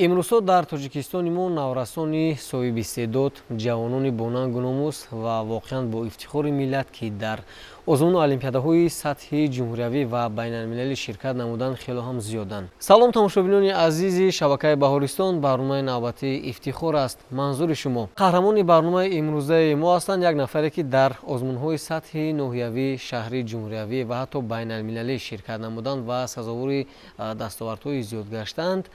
Имрӯзҳо дар Тоҷикистони мо наврасони соҳибистеъдод, ҷавонони бонангу номус ва воқеан бо ифтихори миллат, ки дар озмуну олимпиадаҳои сатҳи ҷумҳуриявӣ ва байналмилалӣ ширкат намуданд, хело ҳам зиёданд. Салом, тамошобинони азизи шабакаи Баҳористон, барномаи навбатии Ифтихор аст манзури шумо. Қаҳрамони барномаи имрӯзаи мо ҳастанд як нафаре, ки дар озмунҳои сатҳи ноҳиявӣ, шаҳрӣ, ҷумҳуриявӣ ва ҳатто байналмилалӣ ширкат намуданд ва сазовори дастовардҳои зиёд гаштаанд.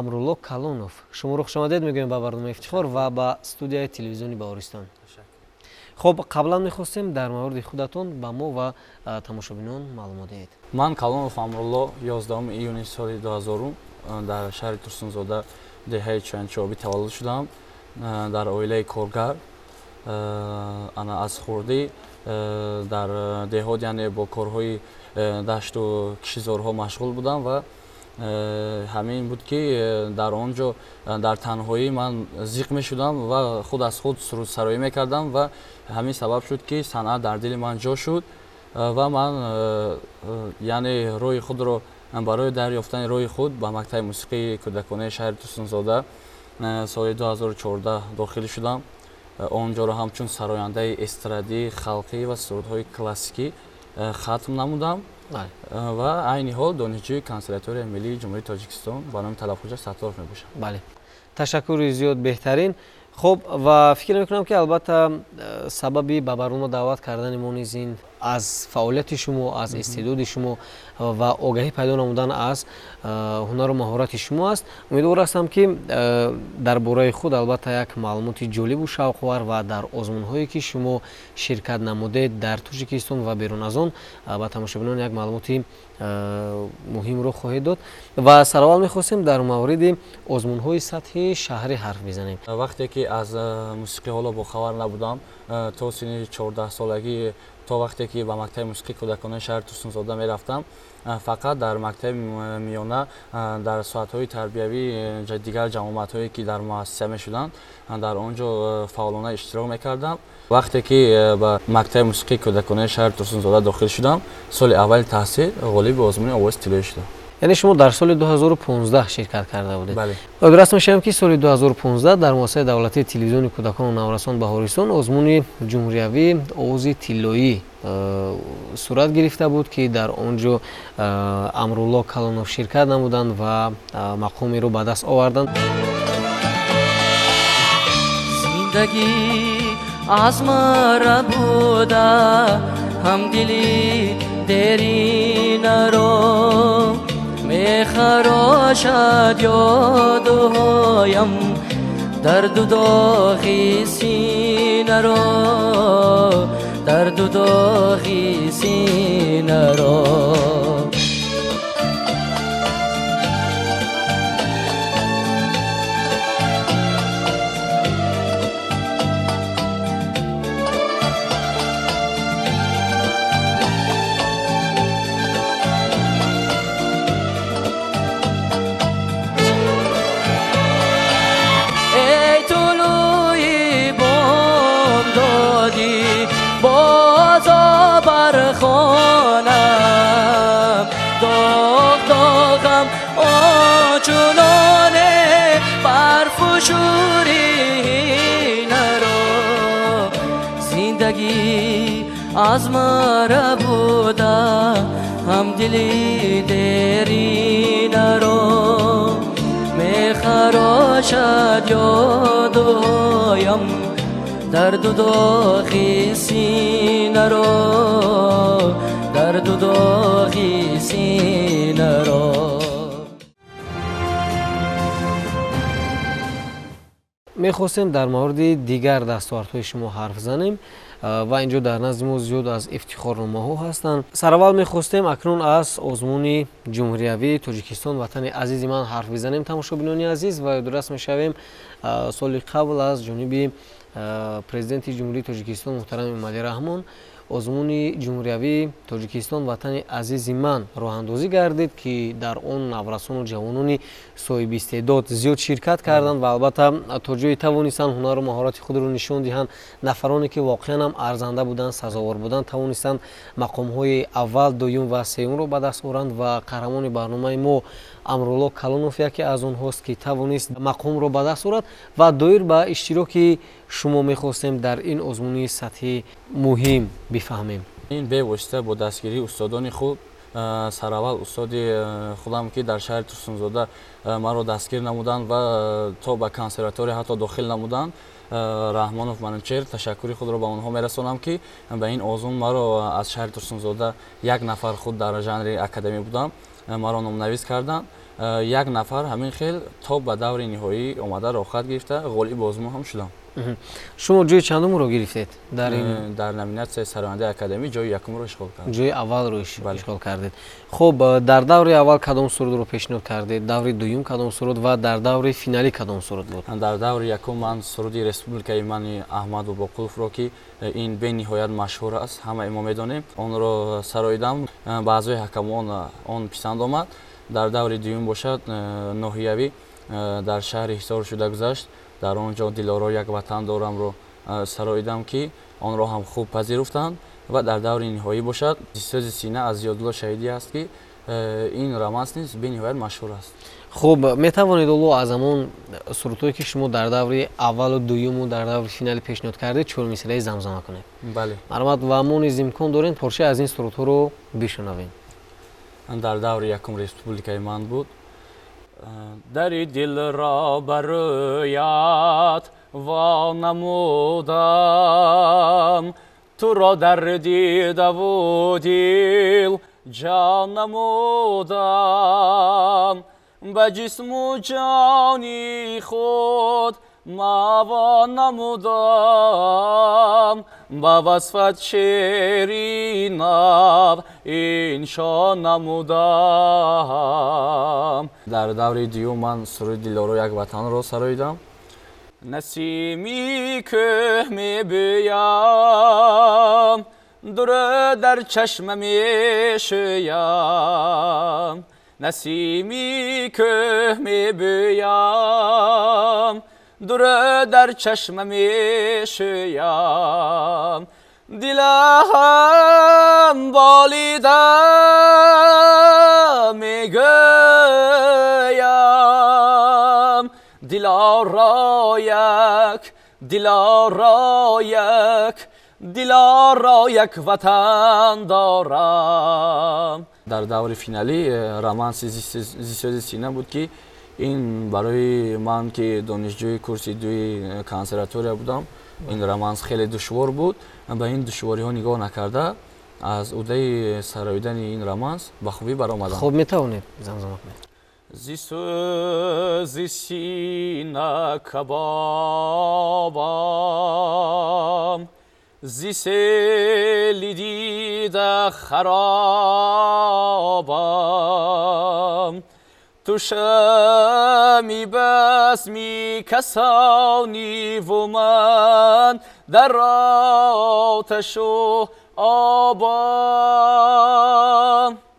Амрулло Калонов. Шуморо хушомадед мегӯем ба барномаи Ифтихор ва ба студияи телевизиони Баҳористон. Хоб, қаблан мехостем дар мавриди худатон ба мо ва тамошобинон маълумот диҳед. Ман Калонов Амрулло 11 июни соли 2000 дар шаҳри Турсунзода, деҳаи Чоянчообӣ таваллуд шудам, дар оилаи коргар. Ана аз хурдӣ дар деҳот, яъне бо корҳои дашту кишизорҳо машғул будам ва ҳамин буд, ки дар он ҷо дар танҳоӣ ман зиқ мешудам ва худ аз худ сурудсароӣ мекардам ва ҳамин сабаб шуд, ки санъат дар дили ман ҷо шуд ва ман, яъне роҳи худро барои дарёфтани роҳи худ ба мактаби мусиқии кӯдаконаи шаҳри Турсунзода соли 2014 дохил шудам. Он ҷоро ҳамчун сарояндаи эстрадӣ, халқӣ ва сурудҳои классикӣ хатм намудам ва айни ҳол донишҷӯи Консерваторияи миллии Ҷумҳурии Тоҷикистон ба номи Талабхоҷа Сатторов мебошам. Бале, ташаккури зиёд, беҳтарин. Хоб, ва фикр мекунам, ки албатта сабаби ба барнома даъват кардани мо низ ин аз фаъолияти шумо, аз истеъдоди шумо ва огаҳӣ пайдо намудан аз ҳунару маҳорати шумо аст. Умедвор ҳастам, ки дар бораи худ албатта як маълумоти ҷолибу шавқовар ва дар озмунҳое, ки шумо ширкат намудед дар Тоҷикистон ва берун аз он, ба тамошобинон як маълумоти муҳимро хоҳед дод. Ва сараввал мехостем дар мавриди озмунҳои сатҳи шаҳрӣ ҳарф бизанем. Вақте ки аз мусиқӣ ҳоло бохабар набудам, то синни 14-солагӣ, то вақте ки ба мактаби мусиқии кӯдаконаи шаҳри Турсунзода мерафтам, фақат дар мактаби миёна дар соатҳои тарбиявӣ дигар ҷамъомадҳое, ки дар муассиса мешуданд, дар он ҷо фаъолона иштирок мекардам. Вақте ки ба мактаби мусиқии кӯдаконаи шаҳри Турсунзода дохил шудам, соли аввали таҳсил ғолиби озмуни овози тиллоӣ шудам. Яъне шумо дар соли 2015 ширкат карда будед? Бале. Ёдрас мешавем, ки соли 2015 дар муассисаи давлатии телевизиони кӯдакону наврасон Баҳористон озмуни ҷумҳуриявии овози тиллоӣ сурат гирифта буд, ки дар он ҷо Амрулло Калонов ширкат намуданд ва мақомеро ба даст оварданд. Зиндагӣ аз мара буда, ҳамдили деринаро мехарошад ёдҳоям, дарду доғи синаро, дарду доғи синаро. Эй тулӯи бомдодӣ, бозо бархонам, доғ доғам очуноне барфу шӯринаро. Зиндагӣ аз мара буда, ҳамдили деринаро мехарошад ёдҳоям, дарду доғи синаро, дарду доғи синаро. Мехостем дар мавриди дигар дастовардҳои шумо ҳарф занем ва инҷо дар назди мо зиёд аз ифтихорномаҳо ҳастанд. Сараввал мехостем акнун аз озмуни ҷумҳуриявии Тоҷикистон Ватани азизи ман ҳарф бизанем, тамошобинони азиз, ва ёдрас мешавем, соли қабл аз ҷониби Президенти Ҷумҳурии Тоҷикистон муҳтарам Эмомалӣ Раҳмон озмуни ҷумҳуриявии Тоҷикистон Ватани азизи ман роҳандозӣ гардид, ки дар он наврасону ҷавонони соҳибистеъдод зиёд ширкат карданд ва албатта то ҷое тавонистанд ҳунару маҳорати худро нишон диҳанд. Нафароне ки воқеан ҳам арзанда буданд, сазовор буданд, тавонистанд мақомҳои аввал, дуюм ва сеюмро ба даст оранд ва қаҳрамони барномаи мо Амрулло Калонов яке аз онҳост, ки тавонист мақомро ба даст орад. Ва доир ба иштироки шумо мехостем дар ин озмуни сатҳи муҳим бифаҳмем. Ин бевосита бо дастгирии устодони худ, сараввал устоди худам, ки дар шаҳри Турсунзода маро дастгир намуданд ва то ба консерватория ҳатто дохил намуданд, Раҳмонов Манучер, ташаккури худро ба онҳо мерасонам, ки ба ин озмун маро аз шаҳри Турсунзода як нафар худ дар жанри академӣ будам, маро номнавис карданд. Як нафар ҳамин хел то ба даври ниҳоӣ омада роҳхат гирифта, ғолиби озмун ҳам шудам. Шумо ҷои чандумро гирифтед дар ин? Дар номинатсияи сарояндаи академӣ ҷои якумро ишғол кардам. Ҷои аввалро ишғол кардед. Хуб, дар даври аввал кадом сурудро пешниҳод кардед, даври дуюм кадом суруд ва дар даври финалӣ кадом суруд буд? Дар даври якум ман суруди республикаи мани Аҳмаду Боқуловро, ки ин бениҳоят машҳур аст, ҳамаи мо медонем, онро сароидам. Ба аъзои ҳакамон он писанд омад. Дар даври дуюм бошад, ноҳиявӣ дар шаҳри Ҳисор шуда гузашт. Дар он ҷо Дилоро як ватан дорамро сароидам, ки онро ҳам хуб пазируфтанд. Ва дар даври ниҳоӣ бошад, Сӯзи сина аз Зиёдулло Шаҳидӣ аст, ки ин романс низ бениҳоят машҳур аст. Хуб, метавонед ҳоло аз ҳамон сурудҳое, ки шумо дар даври аввалу дуюму дар даври финалӣ пешниҳод кардед, чор мисраи замзама кунед? Бале. Марҳамат, ва мо низ имкон дорем порчае аз ин сурудҳоро бишунавем. Дар даври якум республикаи ман буд. Дари дилро ба рӯят во намудам, туро дар дидаву дил ҷо намудам, ба ҷисму ҷони худ маво намудам, ба васфат шеъри нав иншо намудам. Дар даври дуюм ман суруди Дилоро як ватанро сароидам. Насими кӯҳ мебӯям, дур дар чашма мешӯям, насими кӯҳ мебӯям, дур дар чашма мешӯям, дилам болида мегӯям, дилоро як, дилоро як, дилоро як ватан дорам. Дар даври финалӣ романси Зисӯзи сина буд, ки ин барои ман, ки донишҷӯи курси дуи консерватория будам, ин романс хеле душвор буд. Ба ин душвориҳо нигоҳ накарда, аз уҳдаи сароидани ин романс ба хубӣ баромадам. Хуб, метавонед замзама кунед. Зисӯзи сина кабобам, зи сели дида харобам, ту шами басми касониву ман дар оташу обам.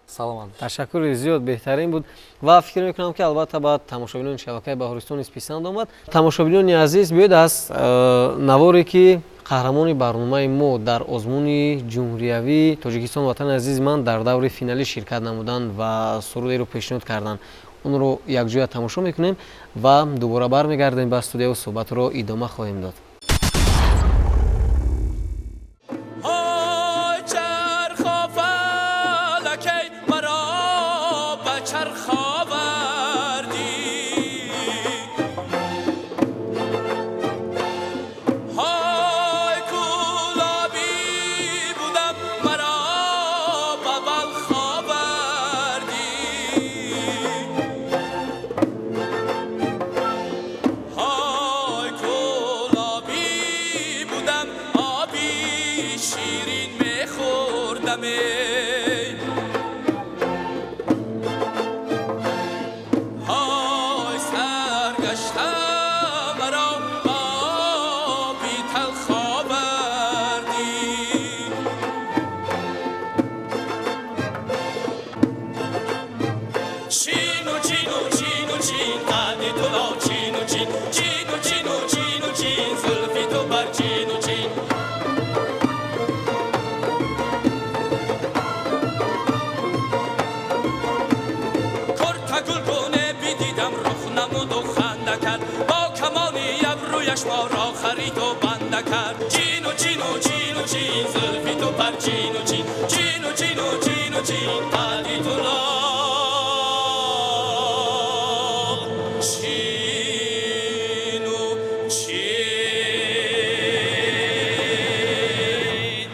Саломат. Ташаккури зиёд, беҳтарин буд ва фикр мекунам, ки албатта ба тамошобинони шабакаи Баҳористон низ писанд омад. Тамошобинони азиз, биёед аз наворе, ки қаҳрамони барномаи мо дар озмуни ҷумҳуриявии Тоҷикистон Ватани азизи ман дар даври финалӣ ширкат намуданд ва сурудеро пешниҳод карданд, онро якҷоя тамошо мекунем ва дубора бармегардем ба студияву суҳбатро идома хоҳем дод. شیرین میخوردم. Чину чину чину чин, қади ту чину чин, чину чину чину чин, зулфи ту бар чину чин. Курта гулгуне бидидам, рух намуду ханда кард, бо камони абрӯяш моро хариду банда кард. Чину чину чину чин, зулфи ту бар чину чин, чину чину чину чин, қади ту чину чин.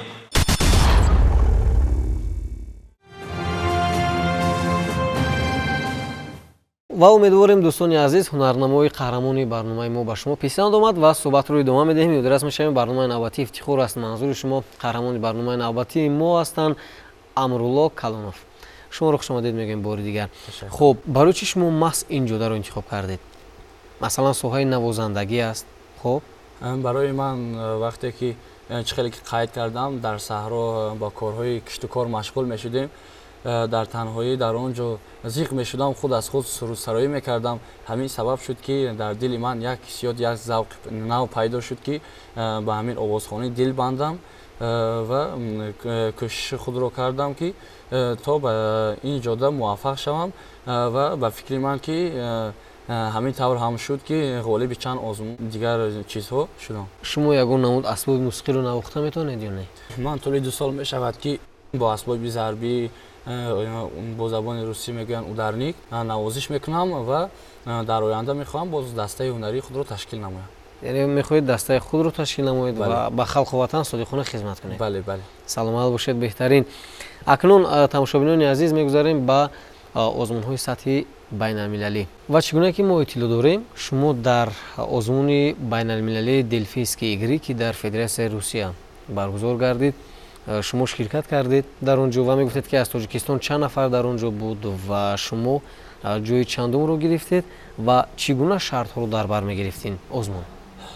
Ва умедворем, дӯстони азиз, ҳунарнамои қаҳрамони барномаи мо ба шумо писанд омад ва суҳбатро идома медиҳем. Ёдрас мешавем, барномаи навбатии «Ифтихор» аст манзури шумо. Қаҳрамони барномаи навбатии мо ҳастанд Амрулло Калонов. Шуморо хушомадед мегӯем бори дигар. Хуб, барои чӣ шумо маҳз ин ҷодаро интихоб кардед? Масалан, соҳаи навозандагӣ аст. Хуб. Барои ман, вақте ки, чӣ хеле ки қайд кардам, дар саҳро ба корҳои киштукор машғул мешудем, дар танҳоӣ дар он ҷо зиқ мешудам, худ аз худ сурудсароӣ мекардам. Ҳамин сабаб шуд, ки дар дили ман як ҳиссиёт, як завқи нав пайдо шуд, ки ба ҳамин овозхонӣ дил бандам ва кӯшиши худро кардам, ки то ба ин ҷода муваффақ шавам. Ва ба фикри ман, ки ҳамин тавр ҳам шуд, ки ғолиби чанд озмун, дигар чизҳо шудам. Шумо ягон намуд асбоби мусиқиро навохта метавонед ё не? Ман тӯли 2 сол мешавад, ки бо асбоби зарбӣ, бо забони русӣ мегӯянд ударник, навозиш мекунам ва дар оянда мехоҳам боз дастаи ҳунарии худро ташкил намоям. Яъне мехоҳед дастаи худро ташкил намоед ва ба халқу ватан содиқона хизмат кунед? Бале. Саломат бошед, беҳтарин. Акнун, тамошобинони азиз, мегузарем ба озмунҳои сатҳи байналмилалӣ. Ва чӣ гуна ки мо иттилоъ дорем, шумо дар озмуни байналмилалии «Дельфийские игры», ки дар Федератсияи Русия баргузор гардид, шумо ширкат кардед дар он ҷо ва мегуфтед, ки аз Тоҷикистон чанд нафар дар он ҷо буд ва шумо ҷои чандумро гирифтед ва чӣ гуна шартҳоро дар бар мегирифт ин озмун?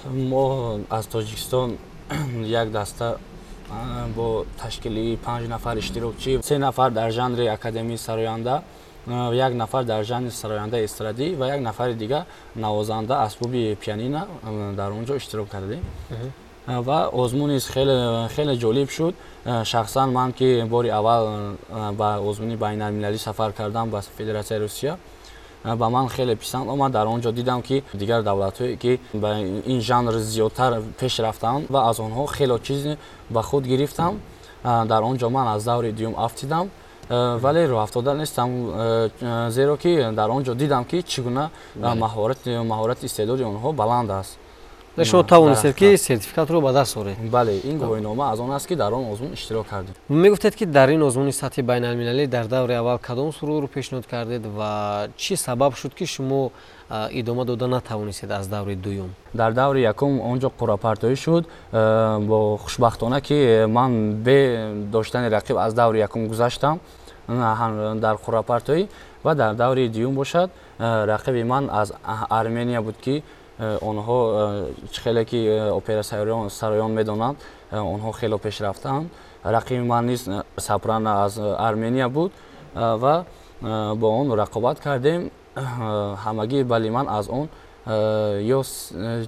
Мо аз Тоҷикистон як даста бо ташкили панҷ нафар иштирокчӣ: се нафар дар жанри академии сароянда, як нафар дар жанри сарояндаи эстрадӣ ва як нафари дигар навозанда асбоби пианина дар он ҷо иштирок кардем. Ва озмун низ хеле хеле ҷолиб шуд. Шахсан ман, ки бори аввал ба озмуни байналмилалӣ сафар кардам ба Федератсияи Русия, ба ман хеле писанд омад. Дар он ҷо дидам, ки дигар давлатҳое, ки ба ин жанр зиёдтар пеш рафтаанд, ва аз онҳо хело чиз ба худ гирифтам. Дар он ҷо ман аз даври дуюм афтидам, вале рӯҳафтода нестам, зеро ки дар он ҷо дидам, ки чӣ гуна маҳорати, истеъдоди онҳо баланд аст. Шумо тавонистед, ки сертификатро ба даст оред? Бале, ин гувоҳинома аз он аст, ки дар он озмун иштирок кардем. Мегуфтед, ки дар ин озмуни сатҳи байналмилалӣ дар даври аввал кадом сурудро пешниҳод кардед ва чӣ сабаб шуд, ки шумо идома дода натавонистед аз даври дуюм? Дар даври якум он ҷо қуръапартоӣ шуд. Бо хушбахтона, ки ман бе доштани рақиб аз даври якум гузаштам дар қуръапартоӣ. Ва дар даври дуюм бошад, рақиби ман аз Армения буд, ки онҳо, чӣ хеле ки операсароён медонанд, онҳо хело пеш рафтаанд. Рақиби ман низ сопрано аз Армения буд ва бо он рақобат кардем. Ҳамагӣ балли ман аз он ё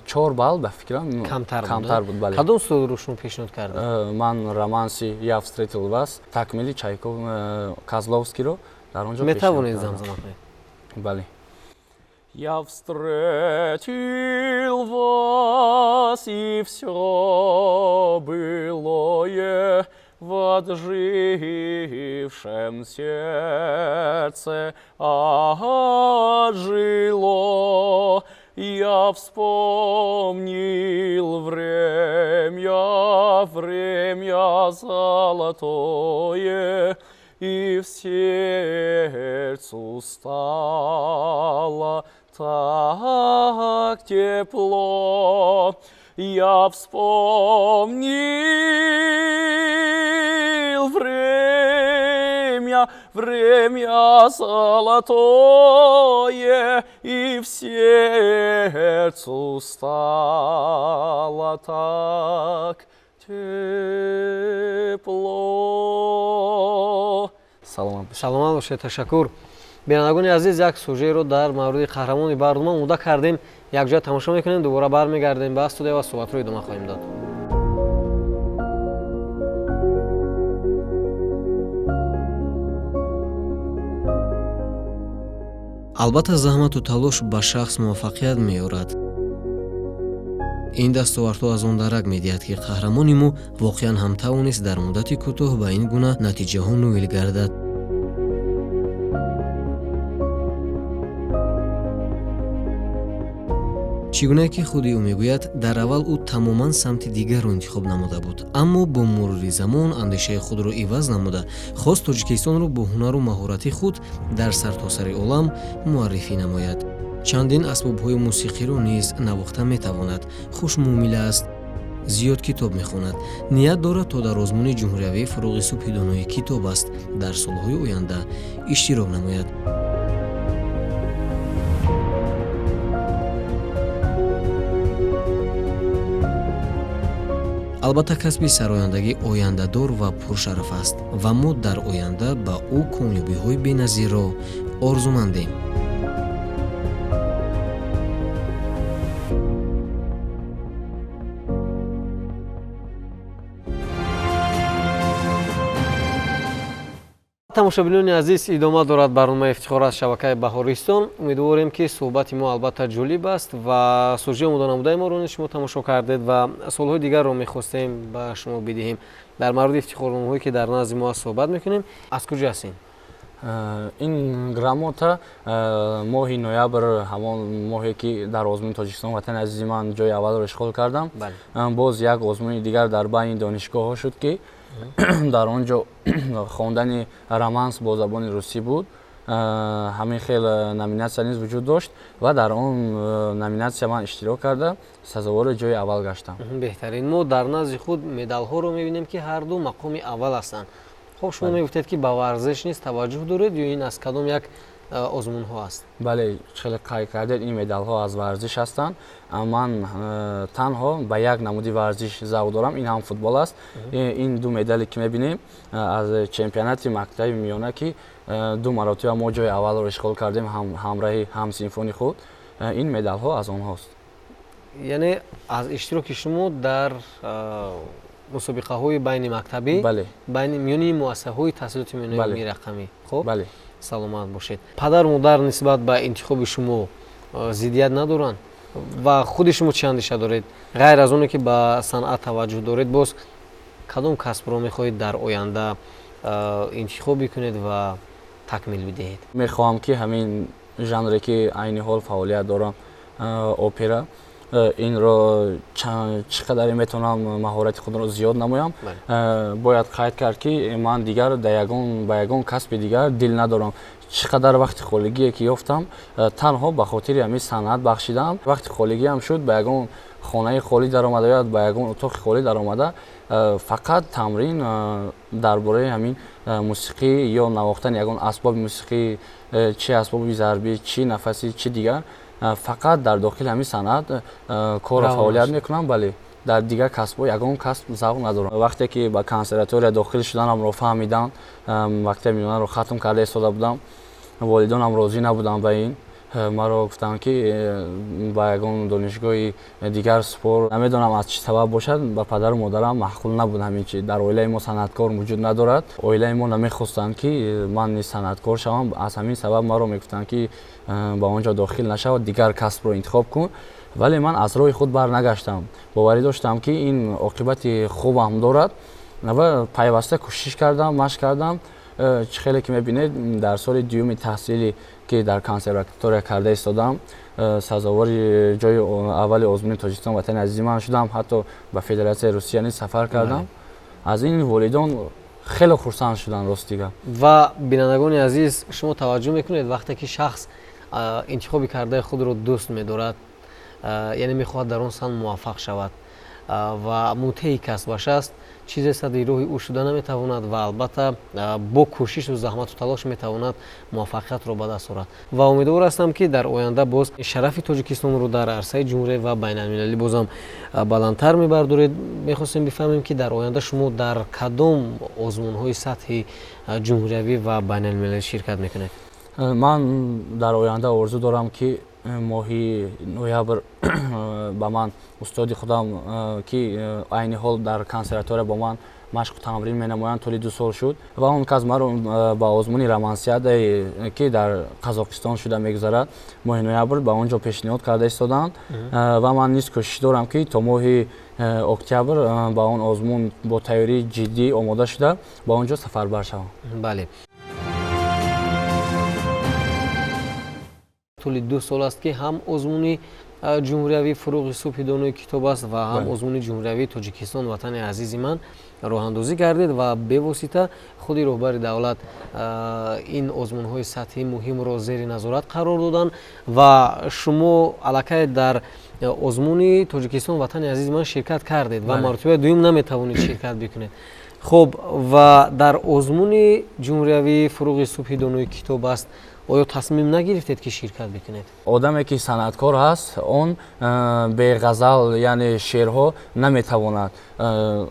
4 балл, ба фикрам, камтар буд. Бале. Кадом сурудро шумо пешниҳод кардед? Ман романси «Я встретил вас», такмили Чайков, Козловскийро дар он ҷо. Метавонед замзама кунед? Бале. Я встретил вас, и все былое в отжившем сердце ожило. Я вспомнил время, время золотое, и в сердцу стало так тепло. Я вспомнил время, время золотое, и в сердцу стало так тепло. Саломат. Саломат бошед, ташаккур. Бинандагони азиз, як сужеро дар мавриди қаҳрамони барнома омода кардем, якҷоя тамошо мекунем, дубора бармегардем ба студия ва суҳбатро идома хоҳем дод. Албатта, заҳмату талош ба шахс муваффақият меорад. Ин дастовардҳо аз он дарак медиҳад, ки қаҳрамони мо воқеан ҳам тавонист дар муддати кӯтоҳ ба ин гуна натиҷаҳо ноил гардад. Чӣ гунае ки худи ӯ мегӯяд, дар аввал ӯ тамоман самти дигарро интихоб намуда буд, аммо бо мурури замон андешаи худро иваз намуда, хост Тоҷикистонро бо ҳунару маҳорати худ дар сартосари олам муаррифӣ намояд. Чандин асбобҳои мусиқиро низ навохта метавонад, хушмуомила аст, зиёд китоб мехонад, ният дорад, то дар озмуни ҷумҳуриявии «Фуруғи субҳи донои китоб аст» дар солҳои оянда иштирок намояд. Албатта, касби сарояндагӣ ояндадор ва пуршараф аст ва мо дар оянда ба ӯ комёбиҳои беназирро орзумандем. Тамошобинони азиз, идома дорад барномаи «Ифтихор» аз шабакаи Баҳористон. Умедворем, ки суҳбати мо албатта ҷолиб аст ва сужаи омоданамудаи моро низ шумо тамошо кардед ва суолҳои дигарро мехостем ба шумо бидиҳем. Дар мавриди ифтихорномаҳое, ки дар назди мо аст, суҳбат мекунем. Аз куҷо ҳастем? Ин грамота моҳи ноябр, ҳамон моҳе ки дар озмуни «Тоҷикистон ватани азизи ман» ҷои аввалро ишғол кардам, боз як озмуни дигар дар байни донишгоҳҳо шуд, ки дар он ҷо хондани романс бо забони русӣ буд. Ҳамин хел номинатсия низ вуҷуд дошт ва дар он номинатсия ман иштирок карда, сазовори ҷои аввал гаштам. Беҳтарин. Мо дар назди худ медалҳоро мебинем, ки ҳарду мақоми аввал ҳастанд. Хоб, шумо мегуфтед, ки ба варзиш низ таваҷҷӯҳ доред, ё ин аз кадом як озмунҳо аст? Бале, хеле қайд кардед, ин медалҳо аз варзиш ҳастанд. Ман танҳо ба як намуди варзиш завқ дорам, ин ҳам футбол аст. Ин ду медале ки мебинем, аз чемпионати мактаби миёна, ки ду маротиба мо ҷои аввалро ишғол кардем ҳамраҳи ҳамсинфони худ, ин медалҳо аз онҳост. Яъне аз иштироки шумо дар мусобиқаҳои байни мактабӣ, байни миёни муассисаҳои таҳсилоти миёнаи рақамӣ. Хоб, саломат бошед. Падару модар нисбат ба интихоби шумо зиддият надоранд ва худи шумо чӣ андеша доред? Ғайр аз оне ки ба санъат таваҷҷӯҳ доред, боз кадом касбро мехоҳед дар оянда интихоб бикунед ва такмил бидиҳед? Мехоҳам, ки ҳамин жанре ки айни ҳол фаъолият дорам, опера, инро чӣ қадаре метавонам маҳорати худро зиёд намоям. Бояд қайд кард, ки ман дигар ба ягон касби дигар дил надорам. Чӣ қадар вақти холигие ки ёфтам, танҳо ба хотири ҳамин санъат бахшидам. Вақти холигиам шуд, ба ягон хонаи холӣ даромада ё ба ягон утоқи холӣ даромада, фақат тамрин дар бораи ҳамин мусиқӣ ё навохтани ягон асбоби мусиқӣ, чӣ асбоби зарбӣ, чӣ нафасӣ, чӣ дигар, фақат дар дохили ҳамин санъат кору фаъолият мекунам. Бале, дар дигар касбҳо ягон касб завқ надорам. Вақте ки ба консерватория дохил шуданамро фаҳмидам, мактаби миёнаро хатм карда истода будам, волидонам розӣ набуданд ба ин. Маро гуфтанд, ки ба ягон донишгоҳи дигар супор. Намедонам, аз чӣ сабаб бошад, ба падару модарам маъқул набуд ҳамин чи. Дар оилаи мо санъаткор вуҷуд надорад. Оилаи мо намехостанд, ки ман низ санъаткор шавам. Аз ҳамин сабаб маро мегуфтанд, ки ба он ҷо дохил нашав, дигар касбро интихоб кун. Вале ман аз роҳи худ барнагаштам. Боварӣ доштам, ки ин оқибати хубам дорад, ва пайваста кӯшиш кардам, машқ кардам. Чӣ хеле ки мебинед, дар соли дуюми таҳсилӣ, ки дар консерватория карда истодам, сазовори ҷои аввали озмуни «Тоҷикистон ватани азизи ман» шудам, ҳатто ба Федератсияи Русия низ сафар кардам. Аз ин волидон хеле хурсанд шуданд, ростига. Ва бинандагони азиз, шумо таваҷҷӯҳ мекунед, вақте ки шахс интихоби кардаи худро дӯст медорад, яъне мехоҳад дар он самт муваффақ шавад ва мутеи касбаш аст, чизе сади роҳи ӯ шуда наметавонад ва албатта бо кӯшишу заҳмату талош метавонад муваффақиятро ба даст орад. Ва умедвор ҳастам, ки дар оянда боз шарафи Тоҷикистонро дар арсаи ҷумҳурия ва байналмилалӣ бозам баландтар мебардоред. Мехостем бифаҳмем, ки дар оянда шумо дар кадом озмунҳои сатҳи ҷумҳуриявӣ ва байналмилалӣ ширкат мекунед? Ман дар оянда орзу дорам, ки моҳи ноябр ба ман устоди худам, ки айни ҳол дар консерватория бо ман машқу тамрин менамоянд, тӯли 2 сол шуд, ва он кас маро ба озмуни романсиадае, ки дар Қазоқистон шуда мегузарад, моҳи ноябр ба он ҷо пешниҳод карда истоданд. Ва ман низ кӯшиш дорам, ки то моҳи октябр ба он озмун бо тайёрии ҷиддӣ омода шуда, ба он ҷо сафарбар шавам. Бале, тӯли 2 сол аст, ки ҳам озмуни ҷумҳуриявии «Фурӯғи субҳи донои китоб аст» ва ҳам озмуни ҷумҳуриявии «Тоҷикистон ватани азизи ман» роҳандозӣ кардед ва бевосита худи роҳбари давлат ин озмунҳои сатҳи муҳимро зери назорат қарор доданд ва шумо аллакай дар озмуни «Тоҷикистон ватани азизи ман» ширкат кардед ва маротибаи дуюм наметавонед ширкат бикунед. Хуб, ва дар озмуни ҷумҳуриявии «Фурӯғи субҳи донои китоб аст» оё тасмим нагирифтед, ки ширкат бикунед? Одаме, ки санъаткор ҳаст, он беғазал, яъне шеърҳо наметавонад.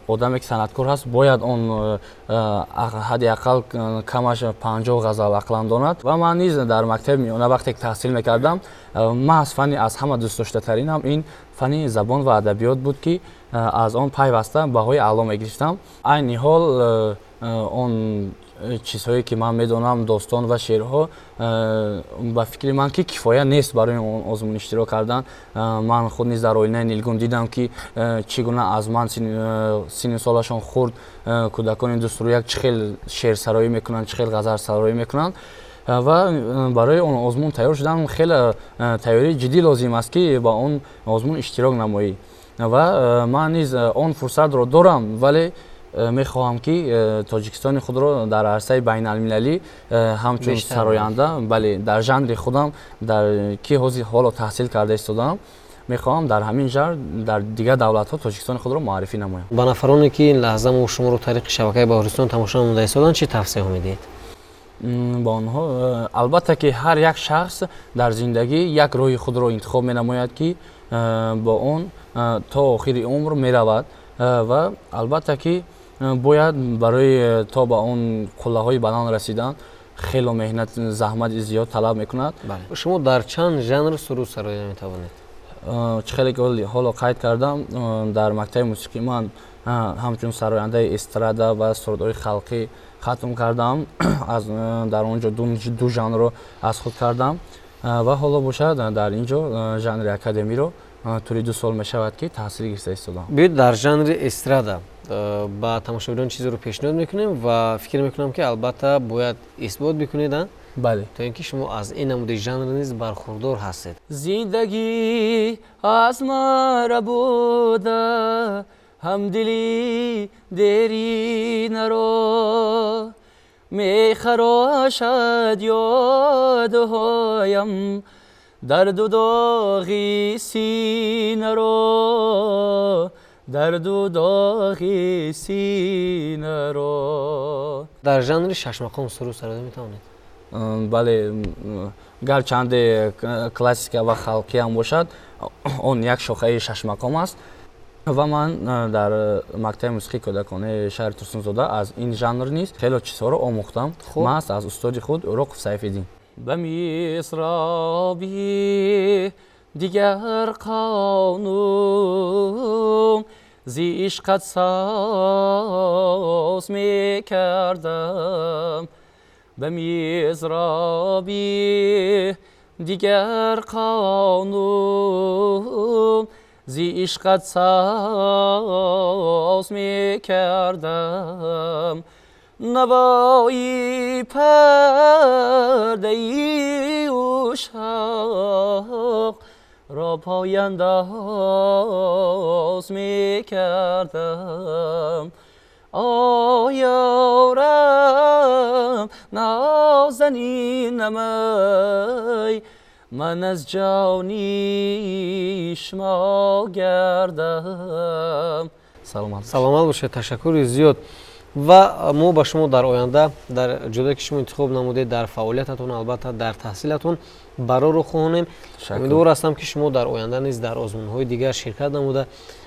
Одаме, ки санъаткор ҳаст, бояд он ҳадди ақал камаш 50 ғазал ақлан донад. Ва ман низ дар мактаби миёна, вақте ки таҳсил мекардам, маҳз фанни аз ҳама дӯстдоштатаринам ин фанни забон ва адабиёт буд, ки аз он пайваста баҳои аъло мегирифтам. Айни ҳол он чизҳое, ки ман медонам, достон ва шеърҳо, ба фикри ман, ки кифоя нест барои он озмун иштирок кардан. Ман худ низ дар оинаи нилгун дидам, ки чӣ гуна аз ман синну солашон хурд кӯдакони дусрӯяк чӣ хел шеърсароӣ мекунанд, чӣ хел ғазалсароӣ мекунанд. Ва барои он озмун тайёр шудан хеле тайёрии ҷиддӣ лозим аст, ки ба он озмун иштирок намоӣ. Ва ман низ он фурсатро дорам, вале мехоҳам, ки Тоҷикистони худро дар арсаи байналмилалӣ ҳамчун сароянда, бале, дар жанри худам, дар ки ҳозир ҳоло таҳсил карда истодаам, мехоҳам дар ҳамин жанр дар дигар давлатҳо Тоҷикистони худро муаррифӣ намоям. Ба нафароне, ки ин лаҳза мо шуморо тариқи шабакаи Баҳористон тамошо намуда истоданд, чӣ тавсияҳо медиҳед? Ба онҳо, албатта, ки ҳар як шахс дар зиндагӣ як роҳи худро интихоб менамояд, ки бо он то охири умр меравад. Ва албатта, ки бояд барои то ба он қуллаҳои баланд расидан хело меҳнат, заҳмати зиёд талаб мекунад. Шумо дар чанд жанр суруд сароида метавонед? Чӣ хеле ки ҳоло қайд кардам, дар мактаби мусиқӣ ман ҳамчун сарояндаи эстрада ва сурудҳои халқӣ хатм кардам. Дар он ҷо ду жанрро аз худ кардам ва ҳоло бошад, дар ин ҷо жанри академиро тӯли 2 сол мешавад, ки таҳсил гирифта истодам. Биёед, дар жанри эстрада ба тамошобинон чизеро пешниҳод мекунем ва фикр мекунам, ки албатта бояд исбот бикунед. Бале. То ин ки шумо аз ин намуди жанр низ бархурдор ҳастед. Зиндагӣ аз ман рабуда ҳамдили деринаро, мехарошад ёдҳоям дарду доғи синаро, дарду доғи синаро. Дар жанри шашмақом суруд сароида метавонед? Бале, гарчанде классика ва халқиам бошад, он як шохаи шашмақом аст. Ва ман дар мактаби мусиқии кӯдаконаи шаҳри Турсунзода аз ин жанр низ хело чизҳоро омӯхтам, маҳз аз устоди худ Уроқов Сайфиддин. Ба мисроби дигар қонун зи ишқат соз мекардам, ба мизроби дигар қонун зи ишқат соз мекардам, навои пардаи ушоқ ро пояндоз мекардам. Оёрам нозанинамай, ман аз ҷони шумо гардам. Саломат. Саломат бошед, ташаккури зиёд. Ва мо ба шумо дар оянда, дар ҷодае, ки шумо интихоб намудед, дар фаъолиятатон, албатта дар таҳсилатон барору хоҳонем. Умедвор ҳастам, ки шумо дар оянда низ дар озмунҳои дигар ширкат намуда.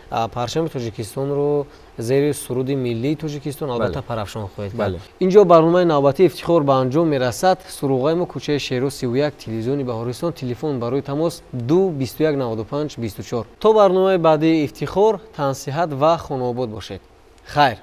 Парчами Тоҷикистонро зери суруди миллии Тоҷикистон албатта парафшон хоҳед кард. Инҷо барномаи навбатии Ифтихор ба анҷом мерасад. Суроғаи мо: кӯчаи Шеро, 31, телевизиони Баҳористон. Телефон барои тамос 2 21 95 24. То барномаи баъдии Ифтихор тансиҳат ва хонаобод бошед. Хайр.